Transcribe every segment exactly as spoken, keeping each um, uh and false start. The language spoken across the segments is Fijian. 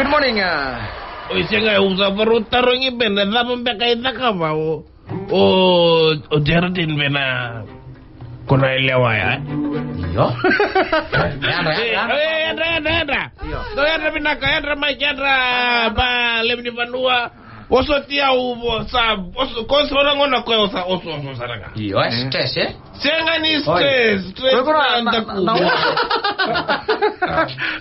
Good morning. Oi, sega, au sa varau tarogi beka na cava beka e cakava o, o, o Geraldine beka na ko na yalewa ya. Io. Yadra, yadra, yadra. Io. Dou yadra vinaka, yadra Mike, yadra ba levu ni vanua. Osoti au, sa, oso, ko so na gona ko sa oso, oso sara ga. Io, e stress, e? Sega ni stress, stress. Ko na, na,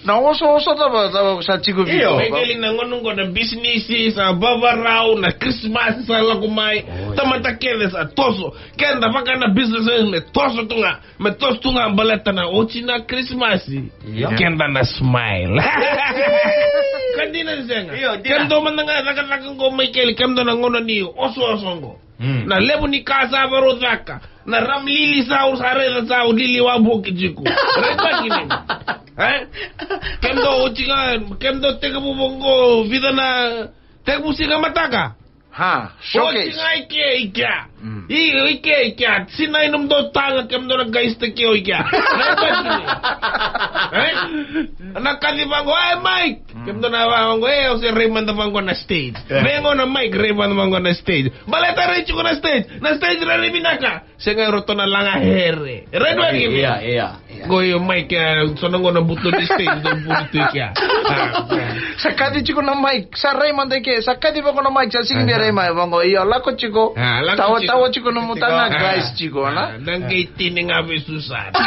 na oso, oso tava, tava sa tiko vei. Io. Mekeli na gona qo na bisinisi, sa vavarau, na Krismas, sa lako mai. Tamata kece sa toso. Keda vaka na business, me toso tu ga. Me toso tu ga baleta na oti na Krismasi. Io. Keda na smile. Ka dina ni sega? Io, dina. Kemudou mada ga cakacaka qo Mekeli, kemudou na gona ni oso, oso qo. Na levu ni ka sa varau caka. Na ramlili sa, au sa raica sa, au lili wavoki tiko. Raica kina. E? Kemudou oti ga, kemudou tekivu qo, vica na, tekivu siga mataka. Ha, showcase. Oti ga i ke, i kea. I, i ke, i kea. Sinai nomudou taga, kemudou na guys te ke o i kea. E? Na kaci vaqo, e, Mike. Kemudou na vaqo, e, o se rai mada vaqo na stage. Vaqo na Mike, rai mada vaqo na stage. Baleta rai tiko na stage. Na stage rai vinaka. Sega e roto na laga here. Red one. Ia, ia, ia. Qo io Mike, e, so na gona buto ni stage, dou buto i kea. Sa kaci tiko na Mike, sa rai mada i ke, sa kaci vaqo na Mike, sa sigi bera i mai, vaqo, io, lako tiko. Tawa, tawa tiko na mutaga, guys tiko, na? Na qai tini ga vei Susana.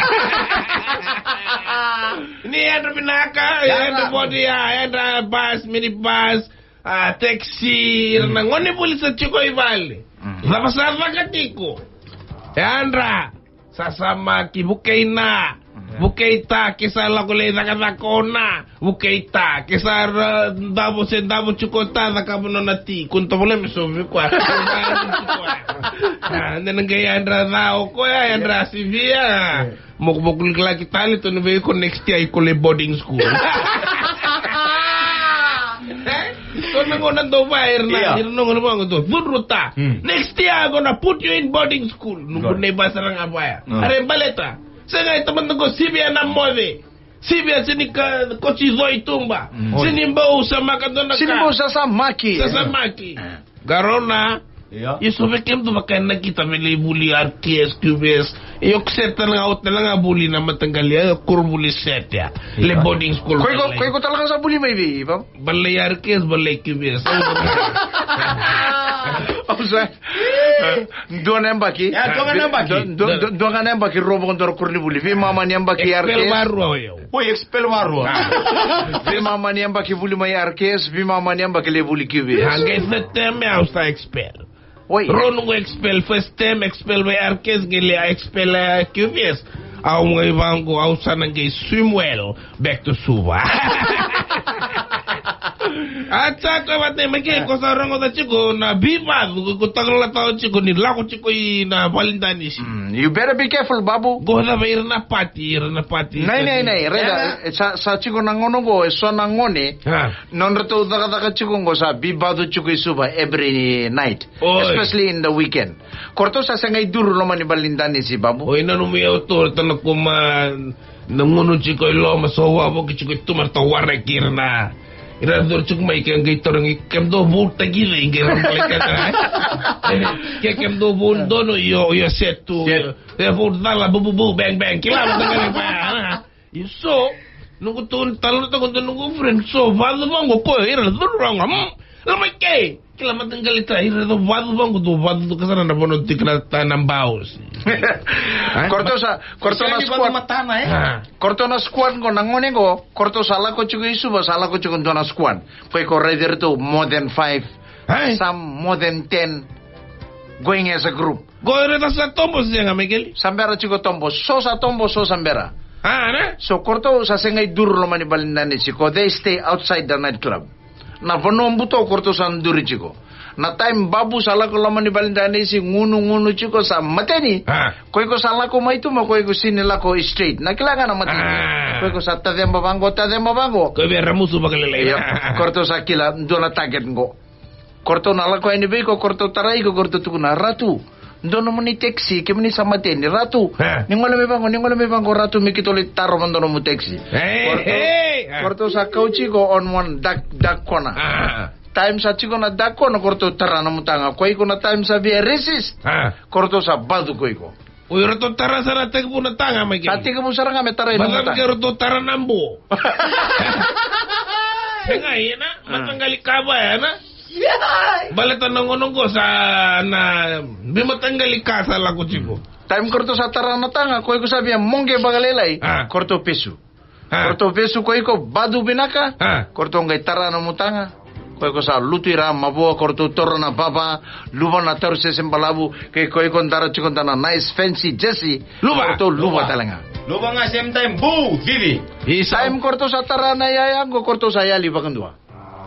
Ni yadra vinaka, yadra bodi, ya, yadra bus, minibus. A, taxi, ira na gone vuli sa tiko i vale. Cava sa caka tiko? Yadra, sa samaki, vukei na, vukei ta, ke sa lako lai cakacaka o na, vukei ta, ke sa ra, davo se davo tiko ta, cakava nona ti, kua ni tovolea me sovi koya. A, dena qai yadra ca o koya, yadra sivia. Mo, mo kulikalaki tale, tou na vei iko next year iko lai boarding school. E? Tou na gona dou vaya, ira na, ira na gona vaya dou cudru ta. Next year I'm gonna put you in boarding school. Nuku nei vaya sara ga vaya. Are baleta. Sega e tamata ko sivia na moce. Sivia se ni ka, ko si zoi tuba. Se ni bau sa maka dona ka. Se ni bau sa samaki. Sa samaki. Garona. Ia. Io, so vei kemudou vaka na kita me lai vuli R K S, Q V S. Io, kuseta na ga, ota na ga vuli na mataqali, io, kuro vuli sete ya. Ia. Le boarding school. Ko iko, ko iko tale ga sa vuli mai vei, va? Balai R K S, balai Q V S. Au sa. Dua na yabaki. Ia, dua ga na yabaki. Dua, dua, dua, dua ga na yabaki, robo ko dua na koronivuli. Veimama ni yabaki R K S. Expel varua o yau. Oi, expel varua. Veimama ni yabaki vuli mai R K S, veimama ni yabaki lai vuli Q V S. A, qai third term au sa expel. Oi. Rau noqu expel, first term expel mai R K S, qai lai expel, e, Q V S. Au qai vaqo, au sa na qai swim well, back to Suva. A, sa ko vata mai ke, ko sa rogoca tiko na vivacu, ko tagalata tiko ni lako tiko i na valedanisi. Mm, you better be careful, Babu. Qo cava ira na pati, ira na pati. Nei, nei, nei, reda, e, sa, sa tiko na gauna qo, e so na gone. A. Nodratou cakacaka tiko qo sa vivacu tiko i Suva every night. Oi. Especially in the weekend. Ko ratou sa sega i duru loma ni valedanisi, Babu. Oi, nanumi au tu, ratou na kuma na gunu tiko i loma, so wavoki tiko i tu, me ratou waraki ira na. Ira duru tiko mai ke qai tarogi, kemudou voutaki cei, qai ra balai keda, e? Ke kemudou vou donu, io, io, set tu, io. E vou cala, bu, bu, bu, bang, bang, kila, mataqali, pa, a. Io, so, noqu tu, talo na toka tu noqu friend, so, vacu vaqo, ko, ira, curu vaqo, mm, la mai ke, kila, mataqali ta, ira, so, vacu vaqo, tu, vacu tu, ka sa na vanua tiko na ta na bau. Ko ratou sa, ko ratou na squad. Matana, e? A. Ko ratou na squad qo, na gone qo, ko ratou sa lako tiko i Suva, sa lako tiko dua na squad. Ko iko raici iratou more than five, some more than ten, going as a group. Qo ira sa tobo se sega, Mekeli? Sa bera tiko tobo, so sa tobo, so sa bera. A, ne? So ko ratou sa sega i duru loma ni valedanisi, ko they stay outside the night club. Na vanua buto ko ratou sa duri tiko. Na time Babu sa lako loma ni valedanisi, gunu, gunu tiko sa mateni. A. Ko iko sa lako mai tu, ma ko iko sini lako i straight. Na kila ga na mateni. A. Ko iko sa taceba vaqo, taceba vaqo. Ko vei ramusu vakalelei. Io. Ko ratou sa kila, dua na target qo. Ko ratou na lako yani vei iko, ko ratou tarai iko, ko ratou tukuna, Ratu, dua nomuni taxi, kemuni sa mateni, Ratu. E. Ni gole mai vaqo, ni gole mai vaqo, Ratu, me keitou lai tarova dua nomu taxi. E, ko ratou, e. Korotou sa kau tiko on one dark, dark corner. Time sa tiko na dark corner, korotou tara na nomu taga. Ko iko na time sa via resist. Korotou sa bacu ko iko. O iratou tara sara tekivu na taga mai kei. Sa tekivu sara ga me tara ina taga. Korotou tara na bo. Sega ina mataqali kava ena. Baleta na gauna qo sa na veimataqali ka sa lako tiko. Time korotou sa tara na taga, ko iko sa via moqe vakalailai. Korotou pesu. Korotou pesu ko iko, bacu vinaka. Korotou qai tara na nomu taga. Ko iko sa lutu ira mavoa, korotou toro na vava, luva na tarusese balavu, kei ko iko dara tiko dana nice fancy jersey. Luva. Korotou luva tale ga. Luva ga same time, bu, vivi. Isa. Time korotou sa tara na yaya qo, korotou sa yali vakadua.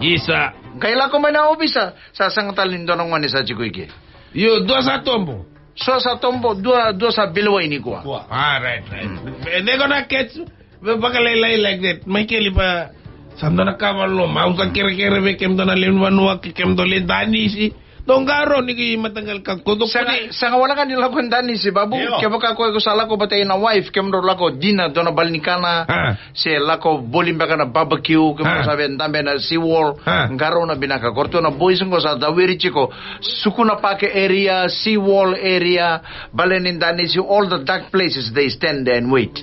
Isa. Qai lako mai na ovisa, sa saga tale ni dua na gone sa tiko i ke. Io, dua sa tobo. So sa tobo, dua, dua sa biliwai nikua. Ah, right, right. E, they're gonna catch, vakalailai like that. Mai keli pa, sa dua na ka valoma, au sa kerekere vei kemudou na lewe ni vanua, ke kemudou le danisi. Dou qarauna ni mataqali ka koto. Sega, sega wale ga ni lako danisi, babu. Kevaka ko iko sa lako vata ina wife, kemudou lako dina, dua na bale ni kana. Se lako voli beka na barbecue, kemudou sa via dabe na seawall. Qarauna vinaka, korotou na boys qo sa cawiri tiko. Sukuna Park area, seawall area, bale ni danisi, all the dark places they stand there and wait.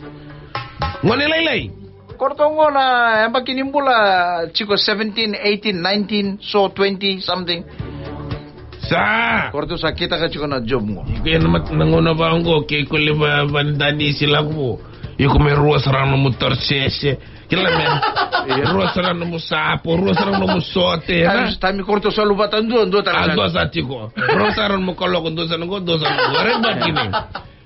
Gone lailai. Korotou qo na yabaki ni bula tiko seventeen, eighteen, nineteen, so twenty something. Sa. Korotou sa kitaka tiko na job qo. Iko ena mat-, na gauna va qo, ke iko le va, va danisi lako vo. Iko me rua sara nomu tarsese. Kila me. Rua sara nomu sapo, rua sara nomu sote, na? Time, time korotou sa luvata dua, dua tara. Ah, dua sa tiko. Rua sara nomu kaloko, dua sara nomu, dua sara nomu. Right back in.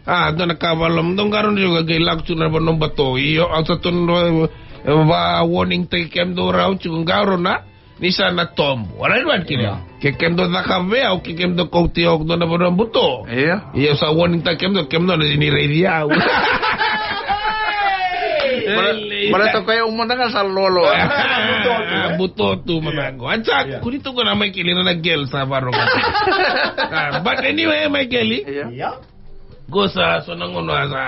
Ah, dua na ka valoma, dou qarauna ni qai lako tu na vanua bato. Io, au sa tonu, eh, va warning taki kemudou rau tiko qarauna. Ni sa na tobo. Alright, right, kina. Ke kemudou caka vei au, ke kemudou kauti au dua na vanua buto. Io. Io, sa warning taki kemudou, kemudou na sini raici au. Bala, bala toka ya umanda ga sa lolo. Ah, buto tu mada qo. Acha, kuri tu qo na mai kili na girl sa varoka. Ah, but anyway, mai keli. Io. Qo sa so na gauna sa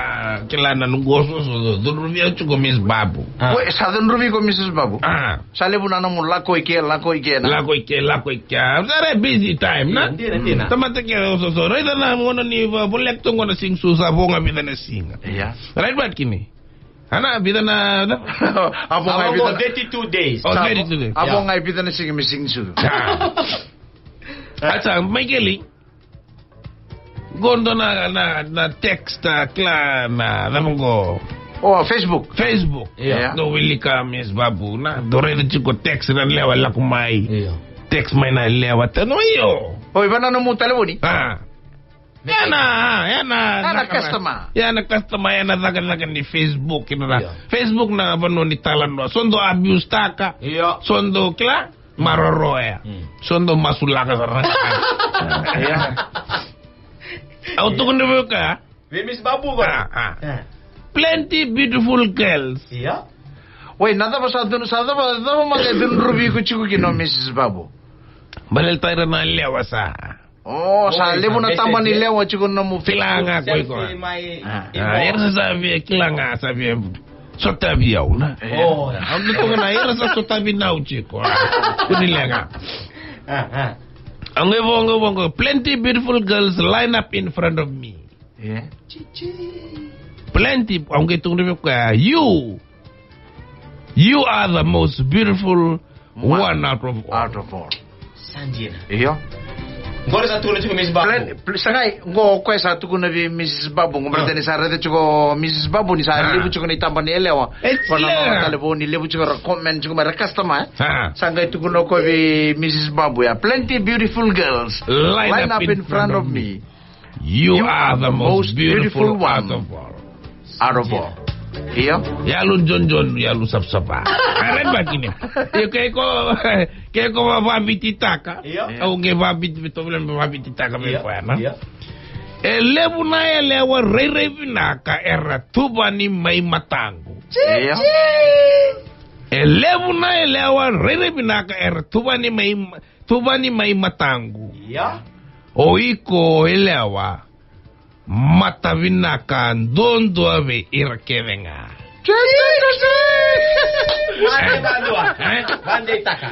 kila na noqu so, so, so cudruvi au tiko Miss Babu. Oi, sa cudruvi iko Missus Babu? Ah. Sa levu na nomu lako i ke, lako i ke na. Lako i ke, lako i ke. Sa ra busy time, na? Dina, dina. Tamata ke so, so. Raica na gauna ni va, voleka tu gauna singsu sa vo ga vica na siga. Io. Right, but kini. Ana vica na, na. A vo ga vica na. Thirty-two days. Oh, thirty-two days. A vo ga vica na siga me singsu. Ah. Acha, mai keli. Qo dua na, na, na text, ah, kila na, na cava qo. Oh, Facebook. Facebook. Io. Dou wilika Miss Babu, na, dou raica tiko text na lewa lako mai. Io. Text mai na lewa, tano io. Oi, va na nomu talevoni? Ah. Ia na, ia na, ia na customer. Ia na customer, ia na cakacaka ni Facebook, io. Facebook na vanua ni talanoa. So dou abuse taka. Io. So dou kila. Maroroya. Mm. So dou masulaka sara. Io. Au tukuna vei koya. Vei Miss Babu koya. Ah, ah. Eh. Plenty beautiful girls. Io. Oi, na cava sa dun, sa cava, cava ma qai cudruvi iko tiko kina o Missus Babu? Baleta ira na lewa sa. Oh, sa levu na taba ni lewa tiko na nomu Facebook. Kila ga ko iko. Ah, era sa via kila ga sa via sotavi au, na. Oh. Au na tukuna era sa sotavi au tiko. Kua ni leqa. Ah, ah. Au qai vo, qai vo, qai vo. Plenty beautiful girls line up in front of me. Yeah. Plenty. Au qai tukuna vei koya, you. You are the most beautiful one out of all. Out of all. Sa dina. Io. Qori sa tukuna tiko Missus Babu. Plen-, pl-, sa qai, qo koya sa tukuna vei Missus Babu, qo baleta ni sa raica tiko Missus Babu ni sa levu tiko na itaba ni yalewa. Io. Qo na nona talevoni, levu tiko ra comment tiko mai ra customer, eh? Ah. Sa qai tukuna o koya vei Missus Babu ya. Plenty beautiful girls line up in front of me. You are the most beautiful one out of all. Out of all. Io. Yalu jonjon, yalu savasava. Are bakina. Io, ke ko, ke ko va-, vavititaka. Io. Au qai vaviti, vito vile vavititaka me koya, na? Io. E levu na yalewa rairai vinaka era tuvani mai mataqu. Io. E levu na yalewa rairai vinaka era tuvani mai, tuvani mai mataqu. Io. O iko yalewa, mata vinaka duadua vei ira kece ga. Vade vadua. E? Vade taka.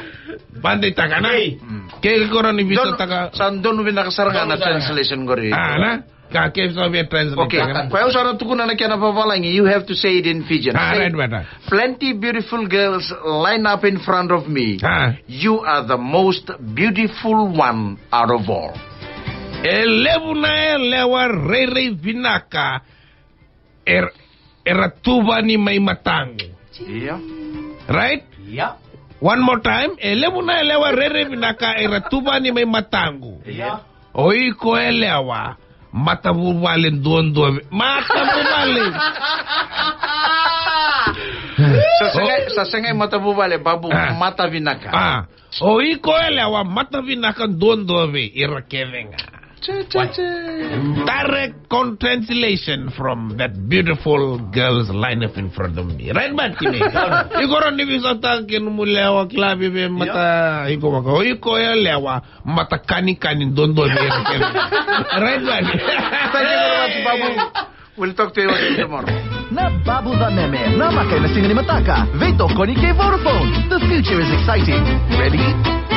Vade taka na. Ei. Ke ko rani visa taka. Sa donu vinaka sara ga na translation qori. A, na? Ka ke sa via translate. Okay. Ko yau sa na tukuna na kena vavalagi, you have to say it in Fijian. A, right, right, right. Plenty beautiful girls line up in front of me. A. You are the most beautiful one out of all. E levu na yalewa rairai vinaka er-, era tuvani mai mataqu. Ia. Right? Ia. One more time. E levu na yalewa rairai vinaka era tuvani mai mataqu. Ia. O iko yalewa, matavuvale duadua vei. Matavuvale. Sa sega, sa sega i matavuvale, babu, a, mata vinaka. A. O iko yalewa, mata vinaka duadua vei ira kece ga. Che, che, che. Direct con-, translation from that beautiful girl's line up in front of me. Right, Martini? Iko rani visa taka kei nomu yalewa, kila vei mata, ia, iko vaka. O iko yalewa, mata kanikani duadua vei ira kece. Right, right. Thank you very much, Babu. We'll talk to you again tomorrow. Na Babu Vameme, na maka ena siga ni mataka. Veitokoni kei Vodafone. The future is exciting. Ready?